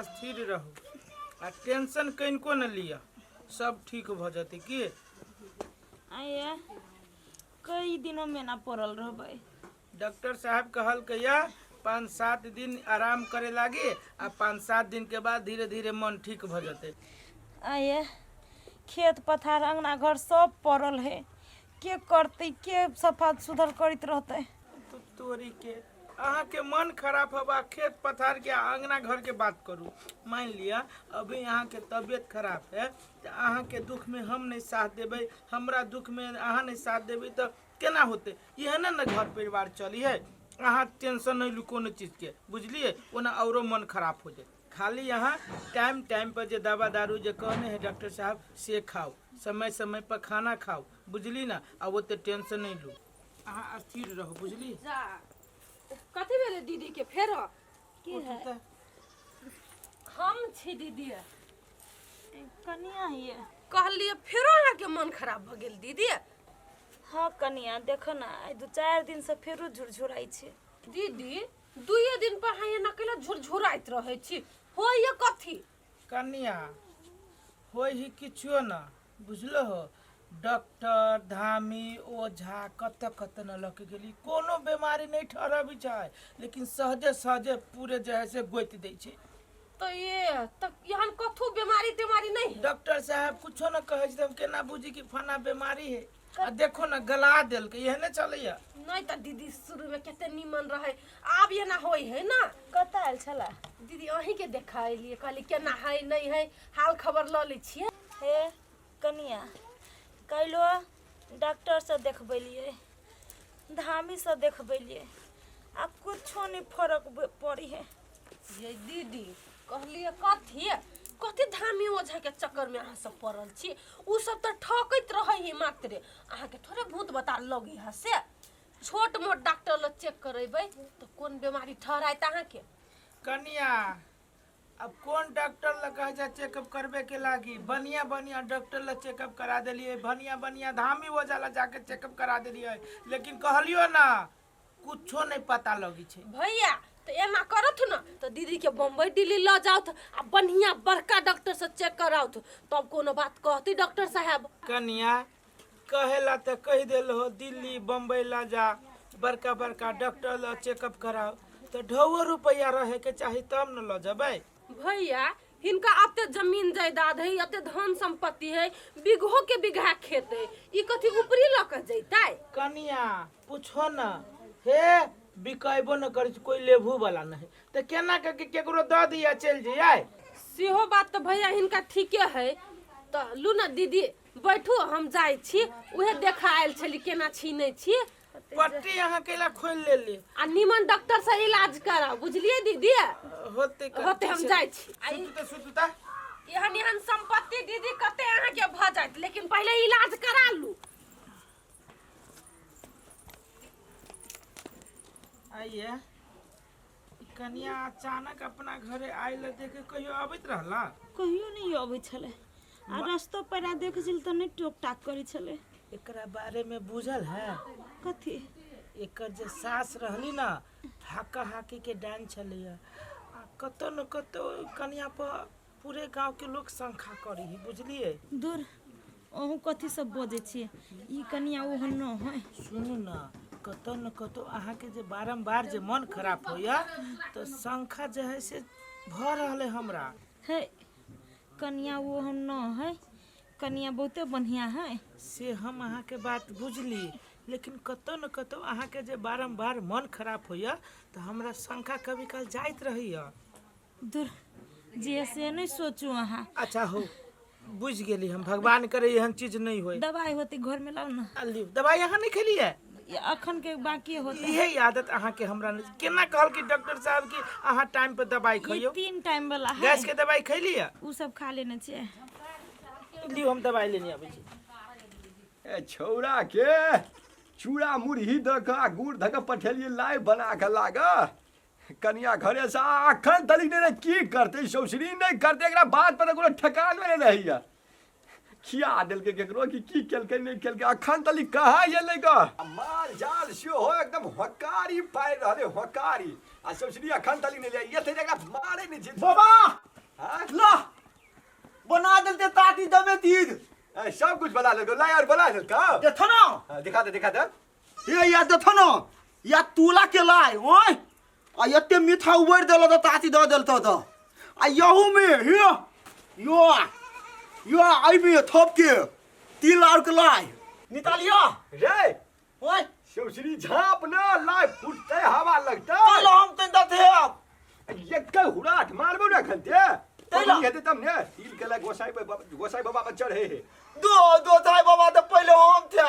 स्थिर रहू आ टेंशन कनिको ने लिअ, सब ठीक भऽ जेतै। की आइए कई दिनों में ना पड़ल रहबै? डॉक्टर साहब कहलकै या 5-7 दिन आराम करे लागी आ 5-7 दिन के बाद धीरे धीरे मन ठीक भऽ जेतै। आइए खेत पथार अंगना घर सब पड़ल है, के करतै, के सफा सुधर करैत रहतै? तो तोरी के, अहाँके मन खराब हवा खेत पथार के अंगना घर के बात करू। मान लिअ अभी अहाँके तबियत खराब है तऽ अहाँके दुख में हम नहीं साथ देबै, हमरा दुख में अहाँ नहीं साथ देबै तऽ केना होतै? इएह ने ने घर परिवार चली है। अहाँ टेंशन नहीं लू कोनो चीजके, बुझलिए? ओना औरो मन खराब हो जाए। खाली अहाँ टाइम टाइम पर जे दवा दारू जे कहने है डॉक्टर साहब से खाओ, समय समय पर खाना खाओ, बुझली ना? आ ओते टेंशन नहीं लू, अहाँ स्थिर रहू, बुझली? जा, कथी भेलै दीदी के फेर? के है? उठू तऽ। हम छी दीदी। कनिया ये। कहलिए फेरो अहाँके मन खराब भऽ गेल दीदी? हाँ कनिया, देखो ना, आइ 2-4 दिन से फेरो झुरझुराइ छै। दीदी, दुइये दिन पर अहाँ एना कैला झुरझुराइत रहै छी? होइए कथी? कनिया, होइ ही किछो ना, बुझलो हो? डॉक्टर धामी ओझा कत कत न लऽ के गेली, कोनो बीमारी नहीं ठहरबी छै, लेकिन सहजे सहजे पूरे जे है से गोति दै छै। तऽ ये तऽ एहन कथू बीमारी तीमारी नहीं है? डॉक्टर साहब कुछो न कहै छै, तऽ हम केना बुझी कि फना बीमारी है? आ देखो न, गला देलकै, एहने चलैया। नहीं तऽ दीदी, शुरू में कते नीमन रहे, आब एना होइ है ना। कतऽ आयल छला? दीदी, अहीं के देखा एलियै, कहली केना है नहीं है, हाल खबर लऽ लै छियै। हे कनिया, काल्हिओ डॉक्टरसँ देखबेलियै, धामीसँ देखबेलियै, आ कुछो नहि फरक पड़ी है। ये दीदी, कहलियै कथी कथी धामी ओझा के चक्कर में अहाँ सब पड़ल छी? उ सब तऽ ठकैत रहै है मात्रे, अहाँके थोड़े भूत बता लगे है। से छोट मोट डॉक्टर लग चेक करेबै तऽ कोन बीमारी ठहरायत अहाँके? कनिया, अब कोन डॉक्टर लग कहे छै चेकअप करबे के लागी? बढ़िया बढ़िया डॉक्टर लग चेकअप करा देलिए, बढ़िया बढ़िया धामी ओझा लग जाके चेकअप करा देलिए, लेकिन कहलियो ना कुछो नहीं पता लगी छै। भैया, तऽ एना करथ न तऽ दीदी के बम्बई दिल्ली लऽ जाउथ आ बढ़िया बड़का डॉक्टर से चेक कराउथ, तब कोनो बात कहती डॉक्टर साहब। कनिया, कहेला तऽ कहि देल हो दिल्ली बम्बई ला जा, बड़का बड़का डॉक्टर लग चेकअप कराओ, तऽ ढौओ रुपैआ रहे के चाही तब न लऽ जेबै। भैया, हिनका अते जमीन जायदाद है, अते धन संपत्ति है, बीघो के बीघा खेत है, ई कथी ऊपरी लऽ के जैतै? कनिया, पूछो न, हे बिकेबो न करै छै, कोई लेबू वाला नहीं, तऽ केना के केकरो दऽ दिया चलि जइयै। सेहो बात तऽ भैया हिनका ठीके है। तऽ लू ना दीदी, बैठू, हम जाइ छी, उहे देखा आयल छली केना छी नहि छी। पट्टी अहाँ केला खोलि लेली? आ निमन डॉक्टर से इलाज कराउ, बुझलियै दीदी? होते। होते, हम जाइ छी। आ सुतू तऽ सुतू तऽ। एहन एहन संपत्ति दीदी कते अहाँके भऽ जायत, लेकिन पहिले इलाज करा लू। आइए ई कनिया अचानक अपना घरे आयल देखे, कहियो अबैत रहला? कहियो नहि अबै छलै, आ रस्तो पैरा देखै छलै तऽ नहि टोक टाक करै छलै। एकरा बारे में बुझल है? कथी? एकर जे सास रहली ना, हाका हाकी के डान छलैया, आ कतौ न कतौ कनिया पर पूरे गांव के लोग शंखा करी है, बुझलिए? दूर, अहूँ कथी सब बजै छियै? ई कनिया ओहन न है। सुनू न, कतौ न कतौ अहाँके जे बारम्बार जे मन खराब होइया तऽ शंखा जे है से भऽ रहल है हमरा। है, कनिया ओहन न है, कनिया बहुते बढ़िया है। से हम अहाँके बात बुझली, लेकिन कतौ न कतौ अहाँके जे बारम्बार मन खराब होइया तऽ हमरा शंका कभी काल जाइत रहैया। दूर, जे से नहि सोचू अहाँ। अच्छा हो, बुझि गेली हम, भगवान करे एहन चीज नहीं होय। दवाई होती घर में, लाउ ना। आ लियौ दवाई। अहाँ नहीं खेलियै? ये अखन के बाकी होते। इहे आदत अहाँके हमरा नहि। केना कहल कि डॉक्टर साहब कि अहाँ टाइम पर दवाई ये खइयौ? 3 टाइम वाला है। गैस के दवाई खैलियै? उ सब खा लेने छियै। लियौ, हम दवाई लेने आबै छी। ए छौड़ा के चूड़ा मुरही दऽ कऽ आ गुड़ धऽ कऽ पठेलियै लाइ बना कऽ लाग कनिया घरे से, आ अखन तलिक नहि की करतै, सौसरी नहि करतै, एकरा बात पर कोनो ठेकान नहि रहैया। खिया देलकै केकरो कि की केलकै नहि केलकै अखन तली कहाँ एलै ग आ माल जाल सेहो एकदम हकारी पारि रहलै हकारी आ सोचली अखन तली नहि ले एते जगह मारे नहि छै। बाबा। हाँ? ला बना देलते ताती दमे तीर। ए, सब कुछ बना लेलको ला यार बना देलको। देखो ना। हाँ, दिखा दे दिखा दे। हे या देखो ना या तुला के लाय ओए आ एते मीठा उबरि देल तऽ ताती दऽ देलतो तऽ आ यहू में हे यो यो एहिमे थोप के तिल आर के लाय निकालियो। रे ओए सौसरी झाँप ना लाय फुटते हवा लगते। चलो हम तन दते अब एक हुराठ मारबो ना खनते तैला। हेतै तब ने तिल के लग गोसाई गोसाई बाबा पर चढ़े हे। दो दो थाई बाबा तऽ पहिले हम थे।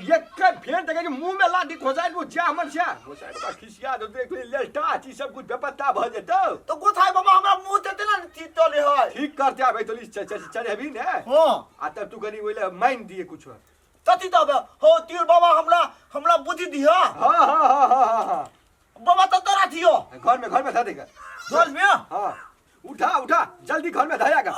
एक फेर देखे कि मुंह में लाठी खोसाइ दू जा हमर से गोसाई बाबा खिसिया दो देख लेलटा छी सब कुछ बेपत्ता भ जेतौ। तो गोसाई बाबा हमरा मुंह ते तेना ने ठीक चले है। ठीक करते आबै तो चढ़ेबी ने। हां आ तब तू कनी ओइले मान दिए कुछ कथी तब हो तीर बाबा हमरा हमरा बुद्धि दिया। हां हां हां हां हां बाबा तो तोरा दियो घर में धा देगा घर में। हां उठा उठा जल्दी घर में धरागा।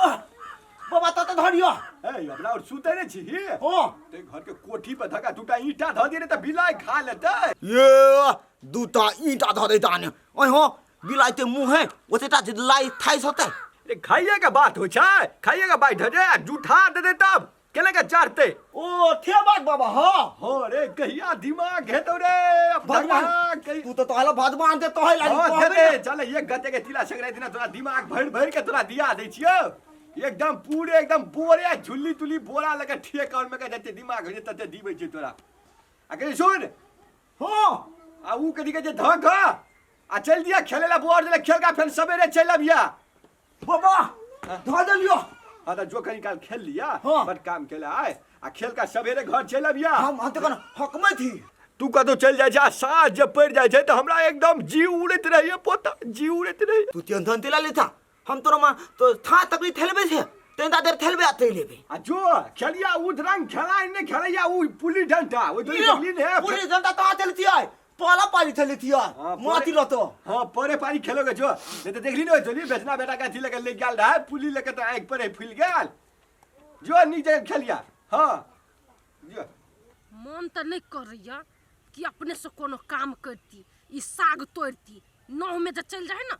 बाबा तो धरियो। ए हमरा और सुते नै छी। हां ते घर के कोठी पर धका दूटा ईंटा ध दिए त बिलाई खा लेतै। ये दूटा ईंटा ध दे ताने ओय हो बिलाई ते मुंह है ओतेटा जे लाई थाइस होते। रे खाइए के बात हो छै खाइए के बात रे जूठा दे दे तब केने के चढ़ते। ओ थे बात बाबा। हां हो रे कहिया दिमाग हेतौ रे भगवान कहि तू तो तोहला भगवान दे तोहला हां दे दे चल एक गते के तिला संक्रांति दिना तोरा दिमाग भरि भरि के तोरा दिया दै छियौ एकदम पूरे एकदम बोरे झुल्ली तुल्ली बोरा लके ठेक और में के जते दिमाग होइ छै तते दिबै छै तोरा। आ कहि सुन। हां आ ऊ कथी कहै छै धक आ चलि दिया खेले ला बोर देले खेल का फेर सवेरे चलि अबिया। बाबा धऽ देलियो। हाँ तो जो कहीं काल खेल लिया। हाँ। बड़ काम केला आए आ खेल का सवेरे घर चलि अबिया। हम तऽ कन हकमे थी। तू कतौ चलि जाइ छै आ साँझ जे पड़ि जाइ छै तऽ हमरा एकदम जी उड़ैत रहैए पोता जी उड़ैत रहैए। तू टेंशन तेला लेता हम तोरा मां तो था तकली थेलबे छे तेंदा देर थेलबे आ थेलबे। आ जो खेलिया उठ रंग खेला नहीं खेलैया ऊ पुली डंडा ओइ तो देखली ने पुलिस डंडा तो थेलती आय पाला पाली थेलती आय हाँ, माटी रहतो। हाँ परे पारी खेलोगे जो नहीं तो देखली ने चली बेचना बेटा का अथी लेके ले गेल रहा पुली लेके तो आँखि पर फूल गेल जो नीक जगह खेलिया। हाँ जो मन तऽ नहि करैया कि अपने से कोनो काम करती ई साग तोड़ती नह में जे चलि जाइ ने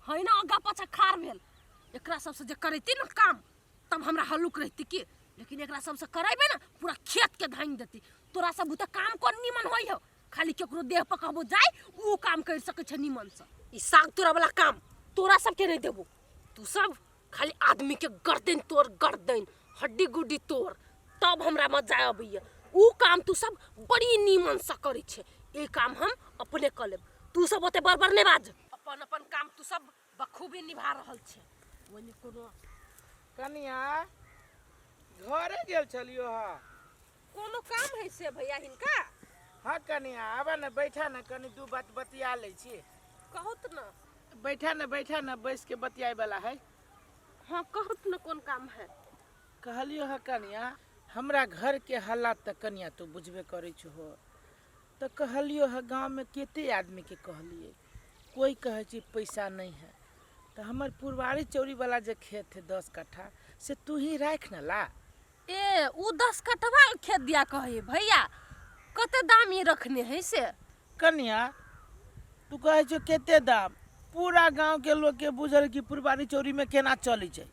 है ना आगा पाछा खार भेल एकरा सबसे जे करैती ने काम तब हमरा हल्लुक रहती की लेकिन एकरा सबसे करेबै ने पूरा खेत के धानि देती। तोरा सब बुते काम कोन निमन होइ हौ खाली केकरो देह पर कहबो जाय ऊ काम कर सकै छै निमन से। ई साग तोड़ा वाला काम तोरा सबके नहीं देबो तू सब खाली आदमी के गर्दन तोड़ गर्दन हड्डी गुड्डी तोड़ तब हमरा मजा अबैया। ऊ काम तू सब बड़ी निमन से करै छै ई काम हम अपने कऽ लेब तू सब ओते बड़बड़ नहि बाज अपन अपन काम तू सब बखूबी निभा रहल छै ओहिमे कोनो। कनिया घरे गेल छलियो हा। कोनो काम है से भैया हिनका? हाँ कनिया आबा ने बैठा ने कनी दू बात बतिया लै छी। कहू तऽ ने। बैठा ने बैठा ने बैस के बतियाए वाला है। हाँ कहू तऽ ने कोन काम है। कहलियो हा कनिया हमरा घर के हालात तऽ कनिया तू बुझबे करै छहो तऽ कहलियो हा गाँव में कते आदमी के कहलिए कोई कहै छै पैसा नहीं है तऽ हमर पुरवारी चौरी वाला जे खेत है 10 कट्ठा से तू ही राख न ला। ए उ 10 कट्ठवा खेत दिया कहे भैया कते दाम ई रखने है से? कनिया तू कहै छौ कते दाम पूरा गांव के लोग के बुझल कि पुरवारी चौरी में केना चलै छै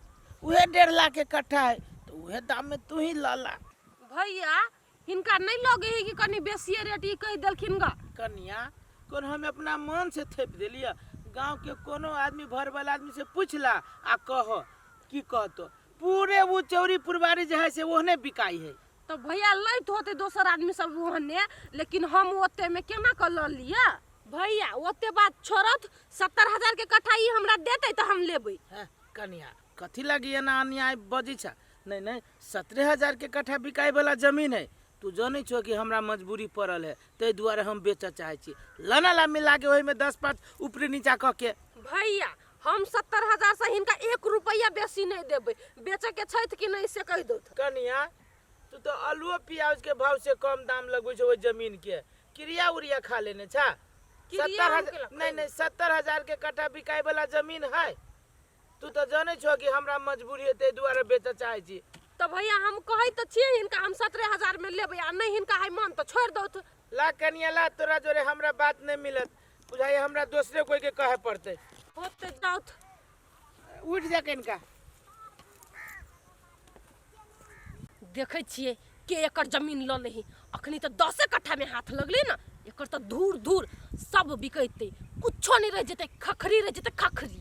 उहे 1.5 लाख के कट्ठा है तो उहे दाम में तू ही ल ला। भैया हिनका नहीं लगे है कि कनी बेसिए रेट ई कहि देलखिन ग? कनिया कोन हम अपना मन से थोपि देलियै गांव के कोनो आदमी भर वाला आदमी से पूछला आ कह की कहतो पूरे वो चौरी पुरवारी जे है से ओहने बिकाई है। तो भैया लैत होते दोसर आदमी सब ओहने लेकिन हम ओते में केना कऽ लऽ लिअ? भैया ओते बात छोड़त 70,000 के कट्ठा ई हमरा देतै तऽ हम लेबै। हैं कनिया कथी लागी एना अन्याय बजै छ? नहीं नहीं 17,000 के कट्ठा बिकाई वाला जमीन है तू जानै छो कि हमरा मजबूरी पड़ल है ताहि दुआरे हम बेचऽ चाहै छी लना ला मिला के ओहिमे 10-5 ऊपरी नीचा कऽ के। भैया हम 70,000 से हिनका 1 रुपैया बेसी नहीं देबै बेचऽ के छथि कि नहीं से कहि दौथ। कनिया तू तो आलूओ प्याज के भाव से कम दाम लगबै छौ ओहि जमीन के क्रिया उरिया खा लेने छा? क्रिया हम केला नहीं नहीं 70,000 के कट्ठा बिकाई वाला जमीन है तू तो जानै छो कि हमरा मजबूरी है ताहि दुआरे बेचऽ चाहै छी। तऽ भैया हम कहै तऽ छियै हिनका हम 17,000 में लेबै आ नहि हिनका है मन तऽ छोड़ि दौथ। ला कनिया ला, तोरा जोरे हमरा बात नहीं मिलत, बुझाइए हमरा दोसरे कोई के कहे पड़ते। होते जाउथ। उठ जा कनिका। देखै छियै के एकर जमीन लऽ लेही। अखनी तऽ 10 कट्ठा में हाथ लगले ना, एकर तऽ धूर धूर सब बिकैतै, कुछो नहीं रह जेतै, खखरी रह जेतै खखरी।